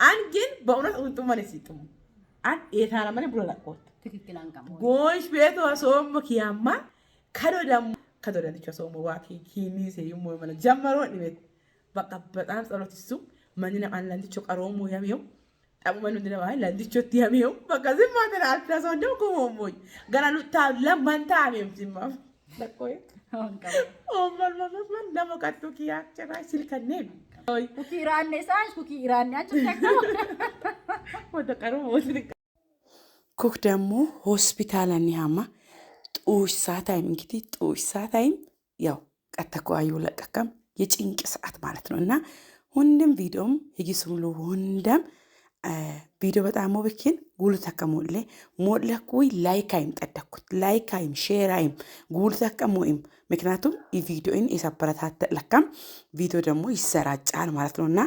አን ግን በእውነት ኡንጡመን ሲጥሙ አን ኤታና ብሎ ለቆት ትክክል አንቀሞ ጎንሽ ቤቶ ሶሞ ኪያማ ከዶ ደግሞ ከዶ ደንቾ ሶሞ ዋኪ ኪኒ ሰይሞ መለ ጀመሮ ንቤት በቃ በጣም ጸሎት እሱ መንነ አንላንዲቾ ቀሮሞ ያሚው ጠቡ መኑ እንደ ባይ ላንዲቾ ያሚው በቃ ዝም ማለት አልትራሳውንድ ደግሞ ኮሞሞኝ ገና ሉታ ለማንታ አሜም ዝማ ለቆይ ኦማልማማን ለሞቃቱ ኪያ ጭራሽ ሲልከኔም ኩኪ ኢራኔ ሳሽ ኩኪ ኢራኔ አንቺ ወደ ቀሩ ኩክ ደግሞ ሆስፒታል አኒሃማ ጡሳ ታይም እንግዲህ ጡሳ ታይም ያው ቀተኮ አዩ ለቀቀም የጭንቅ ሰዓት ማለት ነው። እና ሁንደም ቪዲዮም ሂጊሱምሉ ሁንደም ቪዲዮ በጣም ሞብኪን ጉሉ ተከሞለ ሞለኩይ ላይካይም ጠደኩት ላይካይም ሼራይም ጉሉ ተከሞይም ምክንያቱም ቪዲዮን የሰበረታተ ለካም ቪዲዮ ደግሞ ይሰራጫል ማለት ነው። እና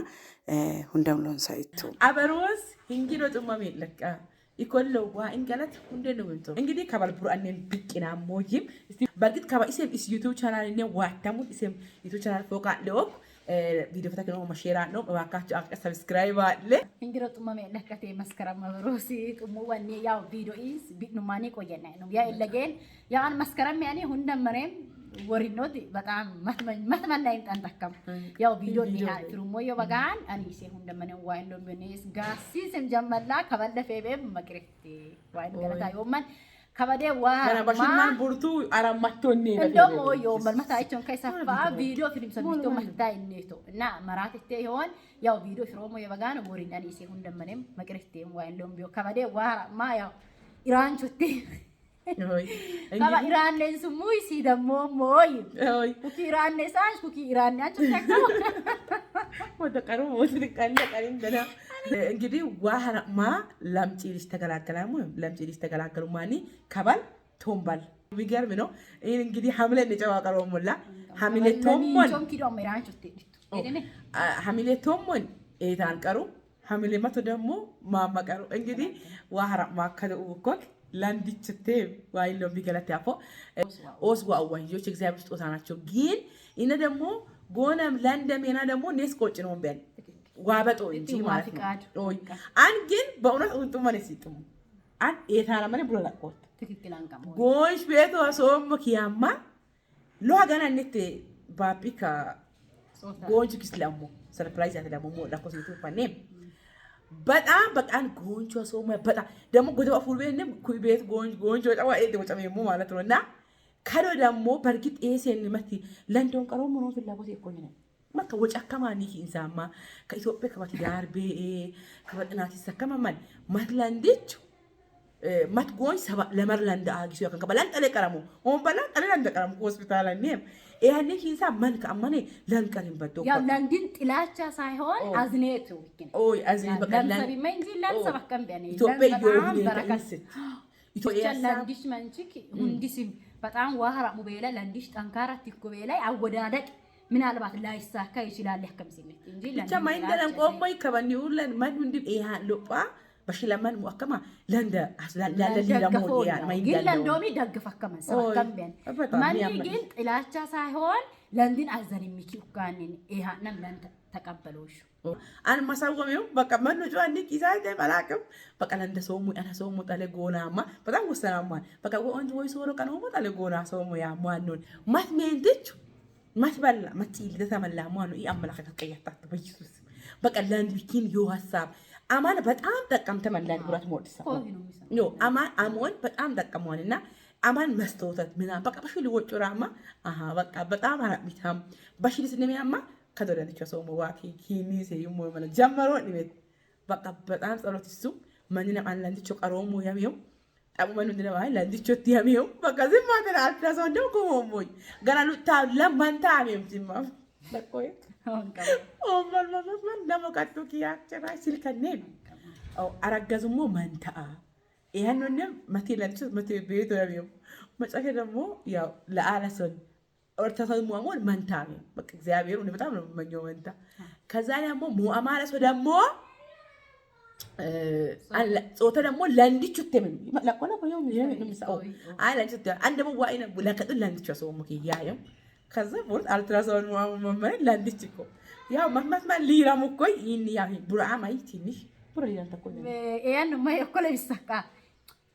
ሁንደም ሎንሳይቱ አበሮስ እንግዶ ጥማም የለቃ ይኮለው ዋ እንገለት ሁንደ ነው እንቶ እንግዲህ ከባል ቡርአኔን ብቅና ሞይም በርግጥ ከባ ኢሴም ኢስ ዩቲዩብ ቻናል እኔ ዋታሙ ኢሴም ዩቲዩብ ቻናል ፎቃ ለኦክ ቪዲዮ ፈታ ከነው መሼራ ነው እባካችሁ አቀ ሰብስክራይብ አለ እንግዲህ ጥመም ለከቴ መስከረም መብሮሲ ጥሙ ወኔ ያው ቪዲዮ ኢስ ቢድኑማኒ ቆየና ነው ያ ኢለጌን ያን መስከረም ያኔ ሁንደመሬም ወሪኖት በጣም መትመና ይምጣን ተከም ያው ቪዲዮ ኒ ትሩሞ ዮ በጋን አኒሴ ሁንደመነ ዋ እንደምኔስ ጋሲስም ጀመላ ከበለፈ ቤብ መቅረፍቴ ዋይን ገለታ ዮመን ከበዴ ዋ ገና ባሽማን ቡርቱ አራማቶኒ እንደውም ዮ መልመታ አይቾን ከይሰፋ ቪዲዮ ፊልም ሰብቶ መታ ኢኔቶ እና መራትቴ ይሆን ያው ቪዲዮ ፍሮሞ የበጋን ወሪን አኒሴ ሁንደመኔም መቅረፍቴ ዋ እንደም ቢዮ ከበዴ ዋ ማ ያው ኢራንቹቴ Kaba Iraanneen sun muysii dammoo mooyi. Kuki Iraannee isaan kuki Iraannee አንቺ ወደ ቀሩ ቀሪም ገና እንግዲህ ዋህራማ ለምጪ ልጅ ተገላገላሙ ለምጪ ልጅ ተገላገሉ ማኒ ከባል ቶምባል የሚገርም ነው። ይህን እንግዲህ ሐምሌ እንጨዋቀረው ሞላ ሐምሌ ቶሞን ሐምሌ ቶሞን ኤታን ቀሩ ሐምሌ መቶ ደግሞ ማመቀሩ እንግዲህ ዋህራማ ከደኡ ኮክ ላንዲችቴ ዋይሎ ቢገለት ያፎ ኦስ ዋዋዮች እግዚአብሔር ስጦታ ናቸው። ግን እነ ደግሞ ጎነም ለንደሜና ደግሞ ኔስ ቆጭ ነው ቢያል ዋበጦ እንጂ ማለት ነው። አን ግን በእውነት ኡንጡ መኔ ሲጥሙ አን ኤታና መኔ ብሎ ለቆት ጎንሽ ቤቶ ሶሞ ኪያማ ሎሃ ገና ኔት ባቢካ ጎንሽ ክስለሞ ሰርፕራይዝ ያተደሞ ሞ ለኮስ ዩቱብ ኔም በጣም በጣም ጎንቾ ሰው በጣም ደግሞ ጎደ አፉር ቤት ቤት ጎንቾ ጎንቾ ጫዋ ኤ ወጨሜሙ ማለት ነው። እና ከዶ ደግሞ በርግጥ ኤሴን መቲ ለንዶን ቀሮ ምኖ ፍላጎት እኮ ነው መካ ወጫከማኒ ሂንሳማ ከኢትዮጵያ ከባቲ ዳርቤ ከበጥናት ይሰከመማል ማትላንዲች ማት ጎን ሰባ ለመርላንድ አጊሱ ያከን ከበላን ጠለ ቀረሙ ኦን በላን ጠለ ለንደ ቀረሙ ሆስፒታል ኔም ያኔ ሂንሳ መልክ አማኔ ለንቀሪን በዶ ያው ለንድን ጥላቻ ሳይሆን አዝኔቱ ኦይ አዝኔ በቃ ለንሰቢ እንጂ ለንሰባከም ቢያኔ ኢትዮጵያ ዮኒ ኢትዮጵያ ለንዲሽ መንቺክ ሁንዲስም በጣም ዋህራ ሙቤላ ለንዲሽ ጠንካራ ትኮ ቤላ አወዳደቅ ምናልባት ላይሳካ ይችላል ያከም ሲነት እንጂ ብቻ ማይንደለም ቆሞይ ከበኒ ሁለን ማን ሁንዲ ኤሃ ሎጳ በሽለመን ሙአከማ ለንደ ግን ለንዶሚ ደግፍ አከመን ሰባከም ቢያን ማኒ ግን ጥላቻ ሳይሆን ለንድን አዘን የሚኪ ኡካንን ኤሃናም ለንተ ተቀበሎሽ አን ማሳወሚው በቃ መኑ ጫኒ ኪሳ አላቅም በቃ ለንደ ሰውሙ አና ሰውሙ ጠለ ጎናማ በጣም ወሰናማ በቃ ወንድ ወይ ሶሮ ቀን ሆሞ ጠለ ጎና ሰውሙ ያ ማኑን ማት ሜንትች ማት በላ ማት ይልተመላ ማኑ ይአመላከት ቀያታት በኢየሱስ በቃ ለንድ ቢኪን ዮ ሀሳብ አማን በጣም ጠቀምተ መላን ጉራት ሞድሳ ኖ አማን አሞን በጣም ጠቀመዋልና አማን መስተውተት ምና በቃ በሽል ወጩራማ አሃ በቃ በጣም አራቢታም በሽል ስነሚያማ ከዶለንቾ ሰው ዋኪ ኪኒ ሰይሞ መለ ጀመሮ ንቤት በቃ በጣም ጸሎት እሱ መንነ አንላንዲቾ ቀሮሞ ያሚው ጠቡ መኑ እንደ ባይ ላንዲቾ ያሚው በቃ ዝም ማለት አልትራሳውንድ ደግሞ ኮሞሞኝ ገና ሉታ ለማንታ አሜም ዝማ ለቆይ ኦማልማማን ለሞቃቱ ኪያ ጭራሽ ሲልከኔም አረገዝሞ መንታአ ያንንም መቴ ለንቹ መቴ ቤቶ ያሚው መጨረሻ ደግሞ ያው ለአለሰን ኦርተሰን መንታ ነው። በቃ እግዚአብሔር እኔ በጣም ነው የምመኘው መንታ። ከዛ ደግሞ ሞአማለሶ ደግሞ ጾተ ደግሞ ለንዲቹ ተምን ለቆላ ቆዮ አይ ለንዲቹ አንድ ደግሞ ዋይነ ለከጥ ለንዲቹ ሰው ሙኪ ያየው ከዛ ቦርት አልትራሳውንድ መመረ ለንዲች እኮ ያው ማትማት ሊራሙ እኮ ይህን ያው ቡርዓማይ ትንሽ ቡራ ሊራም ተኮ ያን ማይ እኮ ለቢሳካ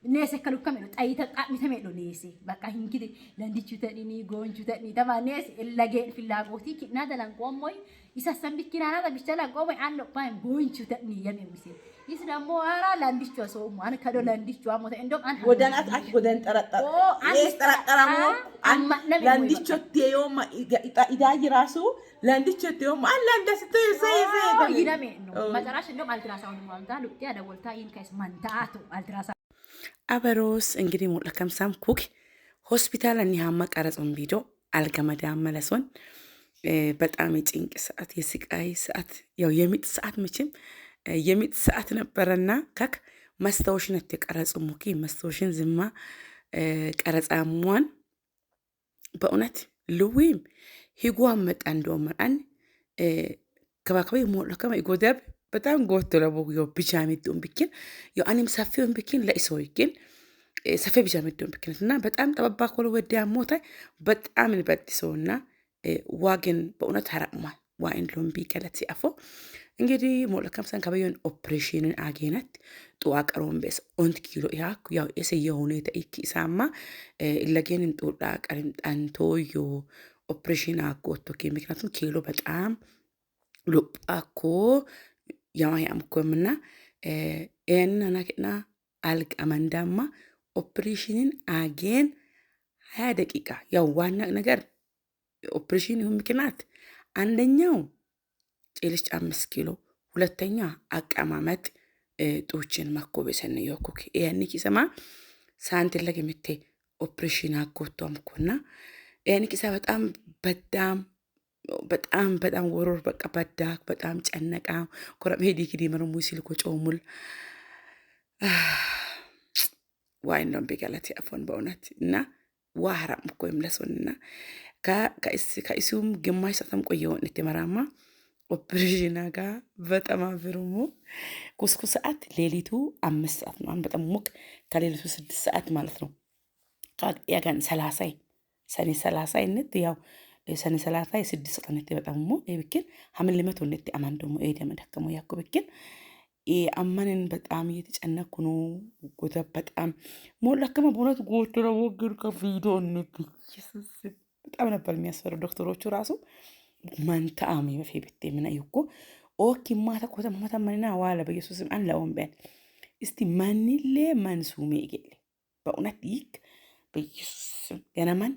neese akka lukka medho xayita xa'mita medho neese bakka hinkite landichu ta'ini goonchu ta'ini tama neese lageen fillaaqooti kidnaa dalanqoommoy isa san bikkinaanata bicha lanqoommoy an lophaan goonchu ta'ini yame mise ይስ ደግሞ ኧረ ላንዲቹ ሰውሙ አን ከዶ ላንዲቹ አሞተ እንደውም አን ወደናት አት ወደን ጠረጠረ ጠረጠረሙ ላንዲቾ ቴዮማ ኢዳይ ራሱ ላንዲቾ ቴዮማ አን ላንዳስቶ ዘይ ዘይ ይለሜ ነው መጨረሻ እንደውም አልትራሳውን ማምታ ሉቅያ ደወልታ ይን ከስ ማንታአቱ አልትራሳ አበሮስ እንግዲህ ሞለከምሳም ኩክ ሆስፒታል እኒሃማ ቀረጾን ቪዲዮ አልገመዳ መለሶን በጣም የጭንቅ ሰዓት፣ የስቃይ ሰዓት፣ ያው የሚጥ ሰዓት መቼም የሚጥ ሰዓት ነበረና ካክ መስታወሽነት የቀረጹ ሙኪ መስታወሽን ዝማ ቀረጻሟን በእውነት ልዊም ሂጓን መጣ እንደውም አን ከባከበ ሞለከማ ይጎደብ በጣም ጎቶ ለቦ ዮ ቢጃሚዱን ብኪን ዮ አኔም ሰፊውን ብኪን ለኢሶ ይግን ሰፌ ቢጃሚዱን ብኪን እና በጣም ጠበባ ኮሎ ወዲያ ሞታ በጣም ንበጥሰውና ዋግን በእውነት ሀረቅሟል ዋኢን ሎምቢ ገለት ሲአፎ እንግዲህ ሞለከምሰን ከበዮን ኦፕሬሽንን አጌነት ጡዋ ቀሮን ቤስ ኦንት ኪሎ ያኩ ያው የሰየ ሁኔታ ኢኪ ኢሳማ ለጌንን ጡዳ ቀሪም ጠንቶዮ ኦፕሬሽን አጎቶኪ ምክንያቱም ኪሎ በጣም ሉጳኮ የማያምኮምና ኤንናናክና አልቀመንዳማ ኦፕሬሽንን አጌን 20 ደቂቃ። ያው ዋና ነገር ኦፕሬሽን ይሁን ምክንያት አንደኛው ጭልጭ 5 ኪሎ፣ ሁለተኛ አቀማመጥ ጡችን መኮቤሰን yokkuk ያኒ ኪሰማ ሳንት ለግምቴ ኦፕሬሽን አጎቷምኮና ያኒ ኪሳ በጣም በጣም በጣም በጣም ወሮር በቃ በዳክ በጣም ጨነቃ ኮረም ሄዲ ኪዲ መረሙ ሲልኮ ጮሙል ዋይን ነው ቢገለት ያፎን በእውነት እና ዋህራም እኮ ይምለሶንና ከእሱም ግማሽ ሰዓትም ቆየው እንትመራማ ኦፕሬሽን ጋ በጣም አብርሞ ኩስኩ ሰዓት ሌሊቱ 5 ሰዓት ነው። በጣም ሙቅ ከሌሊቱ 6 ሰዓት ማለት ነው። ያጋን ሰላሳይ ሰኔ ሰላሳይ ነት ያው ሰኔ 30 6 ሰዓት ነት በጣም ሞ ብክን ሀምን ልመቶ ነት አማን ደሞ ኤደ መደከሞ ያኮ ብክን አማንን በጣም እየተጨነኩ ነው። ጎተ በጣም ሞላከመ በእውነት ጎቶ ለወግር ከቪዲዮ ነት በጣም ነበር የሚያስፈሩ ዶክተሮቹ ራሱ መንተአሚ በፌ ብቴ ምና ይኮ ኦኪ ማታ ኮተ ማታ መንና ዋለ በኢየሱስም አን ለወንበን እስቲ ማንሌ መንሱሜ ይገል በእውነት ይክ በኢየሱስ ገና ማን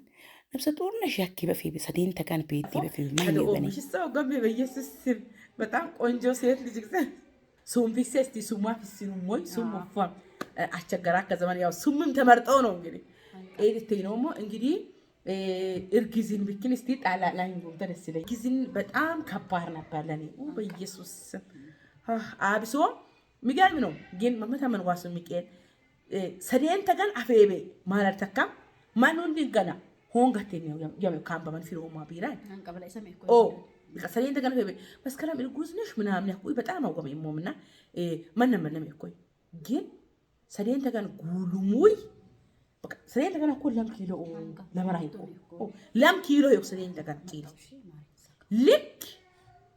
ነብሰ ጡር ነሽ ያኪ በፌ ሰዴን ተጋን ቤቲ በፌ ማን ይበኔ ሰው ገሜ በኢየሱስ ስም በጣም ቆንጆ ሴት ልጅ ጊዜ ሱም ፊሴ እስቲ ሱማ ፊሲኑ ሞይ ሱም ፏ አስቸገራ ከዘመን ያው ሱምም ተመርጠው ነው እንግዲህ ኤዲቴ ነው እንግዲህ እርግዝን ብክል እስቲ ጣላላኝ ቦታ ደስ ይለኝ። እርግዝን በጣም ከባድ ነበር ለኔ በኢየሱስ አብሶ የሚገርም ነው ግን መመተመን ዋሱ ሚቄን ሰዴን ተገን አፌቤ ማለት ተካ ማን ሁንዲ ገና ሆንጋቴን ያው ካምባመን ፊሮማ ቢራን ኦ ሰዴን ተገን አፌቤ መስከረም እርጉዝ ነሽ ምናምን ያኩ በጣም አወመ ይሞምና ማንም ማንም ያኩ ግን ሰዴን ተገን ጉሉሙይ ሰዴን ተገን እኮ ለም ኪሎ ለመራ ይቆ ለም ኪሎ ይቆ ሰዴን ተገን ኪሎ ልክ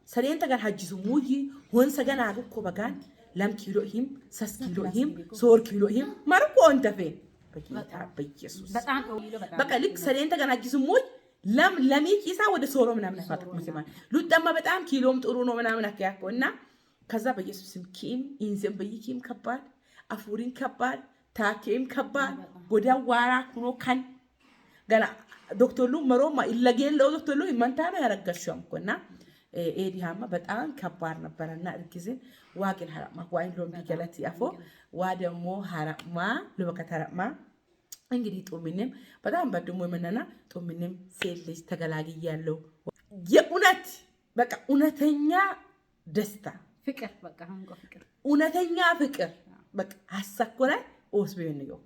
ሰዴን ተገን ሀጅሱ ሙይ ሆን ሰገን አግኮ በጋን ለም ኪሎ ሂም ሰስ ኪሎ ሂም ሶር ኪሎ ሂም ማርኮ እንተፌ በጌታ በኢየሱስ በቃ ልክ ሰዴን ተገን ሀጅሱ ሙይ ለም ለሚ ኪሳ ወደ ሶሮ ምናምን አፋጠቅ መስማ ሉጠማ በጣም ኪሎም ጥሩ ነው ምናምን አከያኮ እና ከዛ በኢየሱስም ኪም ኢንዘም በይኪም ከባድ አፉሪን ከባድ ታኬም ከባድ ጎዳ ዋራ ኩኖ ካን ገና ዶክተሩ መሮማ ይለጌለው ዶክተሩ መንታ ነው ያረገሽው እና ኤዲሃማ በጣም ከባድ ነበረና እርግዝን ዋግን ሀራማ ዋይን ሎምቢ ገለት ያፎ ዋ ደግሞ ሀራማ ልበከት ሀራማ እንግዲህ ጡምንም በጣም በድሞ የምነና ጡምንም ሴት ልጅ ተገላግያለሁ። የእውነት በቃ እውነተኛ ደስታ ፍቅር በቃ እውነተኛ ፍቅር በቃ አሳኮላይ ኦስቤን ነው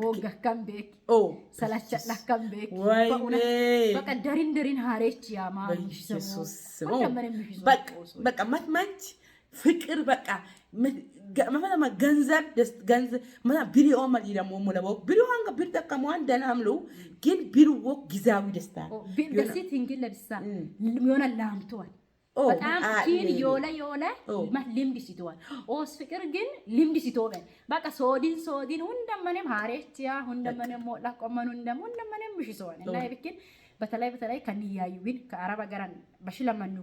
ሆጋካም ቤክ ሰላቻላካም ቤክ በቃ ደሪን ደሪን ሀሬች ያማ በቃ መትመንች ፍቅር በቃ ገንዘብ ቢሪኦ መሊደሞ ሙለቦ ቢሪኦ አንገ ቢር ጠቀመዋን ደናምሉ ግን ቢርዎ ጊዜያዊ ደስታ ደሴት እንግል ለብሳ የሆነ ላምተዋል በጣም ኪን ዮለ ዮለ ልምድ ሲትዋል ኦስ ፍቅር ግን ልምድ ሲቶበን በቃ ሶዲን ሶዲን ሁንደመንም ሀሬችያ ሁንደመንም ሞላ ቆመን ሁንደም ሁንደመንም ምሽሶን እና የብክን በተለይ በተለይ ከንያዩዊን ከአረብ ሀገራን በሽለመኑ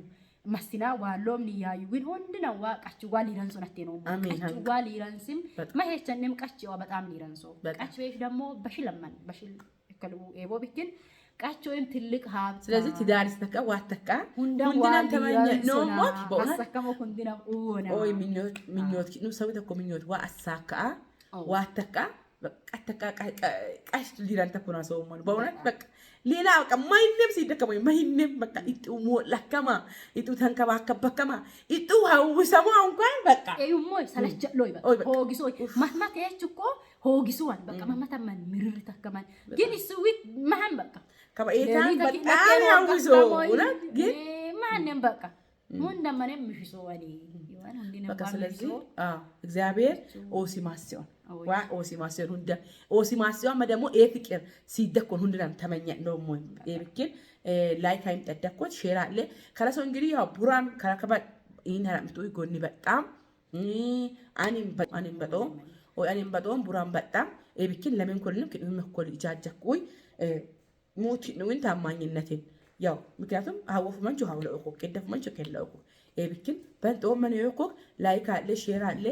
መስና ዋሎም ንያዩዊን ሁንድነ ዋ ቀችዋ ሊረንሶ ነቴ ነው ቀችዋ ሊረንስም መሄቸንም ቀችዋ በጣም ሊረንሶ ቀች ደግሞ በሽለመን በሽል ከልቡ ኤቦ ብክን ቃቸውም ትልቅ ሀብት። ስለዚህ ትዳር ስተካ ዋተካ ሁንድናም ተመኘ ኖሞት ኦይ ምኞት ምኞት ኑ ሰው ተኮ ምኞት ዋ አሳካ ዋተካ በቃ ቃሽ ሊራን ተኮና ሰው ማን በእውነት በቃ ሌላ በቃ ማይንም ሲደከመኝ ማይንም በቃ ኢጡ ሞላከማ ኢጡ ተንከባከበከማ ኢጡ ሀውሰማ እንኳን በቃ ኤዩሞ ሰለቸሎይ በቃ ሆጊሶይ ማትማት እኮ ሆጊሱዋን በቃ ማማታማን ምርር ተከማን ግን እሱዊት መሀን በቃ ከበኤታን በጣም ያውዞ እውነት ግን ማንም በቃ ሁንደመንም ምሽሶ ወዲ በቃ ስለዚህ እግዚአብሔር ኦሲማሲዮን ዋ ኦሲማሲዮን ሁንደ ኦሲማሲዮን ደግሞ ኤፍቅር ሲደኮን ሁንድናም ተመኘ ነው ኤብኪን ላይክ አይም ጠደኮት ሼር አለ ከለሰው እንግዲህ ያው ቡራን ከረከባ ይህን ሀራምቱ ጎኒ በጣም አኒም በጦም ወይ አኒም በጦም ቡራን በጣም ኤብኪን ለምን ኮልንም ክድም ኮል ኢጃጀኩይ ሞት ንውን ታማኝነትን ያው ምክንያቱም ሀወፍ መንቹ ሀውለ እኮ ቅደፍ መንቹ ከለ እኮ ኤብኪን በንጦ መን እኮ ላይክ አለ ሼር አለ።